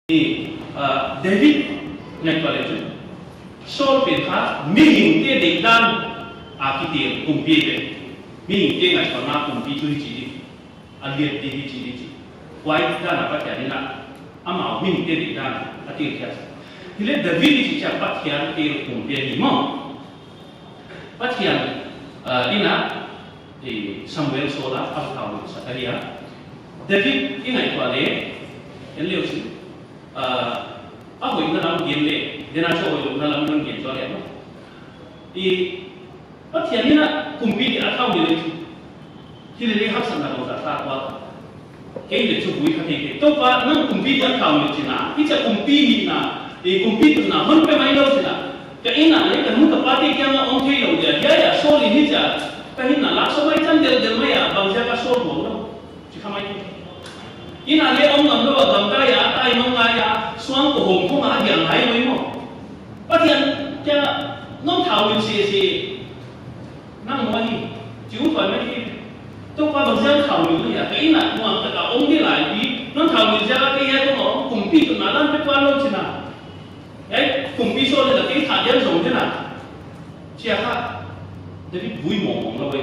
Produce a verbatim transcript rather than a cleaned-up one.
Ni, ah, David ngaihtuah leh chu, Saul pen kha mihingte deihdan a kitel kumpi ve. Mihingte ngaihtuahna kumpi chu hichi di, a liat di hichi di chi. Huai dan a Pathian in a, amau mihingte deihdan a tel khia. Hileh David i chih chiang Pathian tel kumpi ahi maw. Pathian, ah, in a, eh, Samuel Saul a, a thau sak ahi a. David i ngaihtuah leh, en leu chin. Ah, a hoihna lam gen leh, den a chu a hoihlouhna lam hon gen zaw leh maw. I, Pathian in a kumpi di a thau ni leh chu. Hilele haksatna bangzah ta kuat. Kei leh chu vui kha thei kei. Toupa nang kumpi di a thau ni chin a. Hichia kumpi hihna, eh, kumpi tunna hon pe mai lou chin a. Ka inn a leh ka nu ka pate kiang a om theilou dia. Hiai a Saul in hichia ka hinna lak sawm mai chan deldel mai a, bangziak a Saul bang lou. Chi kha mai. Inn a leh om ngam lou a, gamkai a, taimang ngai a, suang ko hom khong a, hiang hai mai maw. Pathian kia nong thau ni sese. Nang maw hi, chi ut pai mai hi. Toupa bangziak thau ni mai a, ka inn a nuam tak a om di lai di, nong thau ni ziak a kei hiai kong a om kumpi tunna dan pe kuan lou chin a. Hiai, kumpi Saul in a kei thah diam zong di na. Chi a kha, David vui mawngmawng lou ve.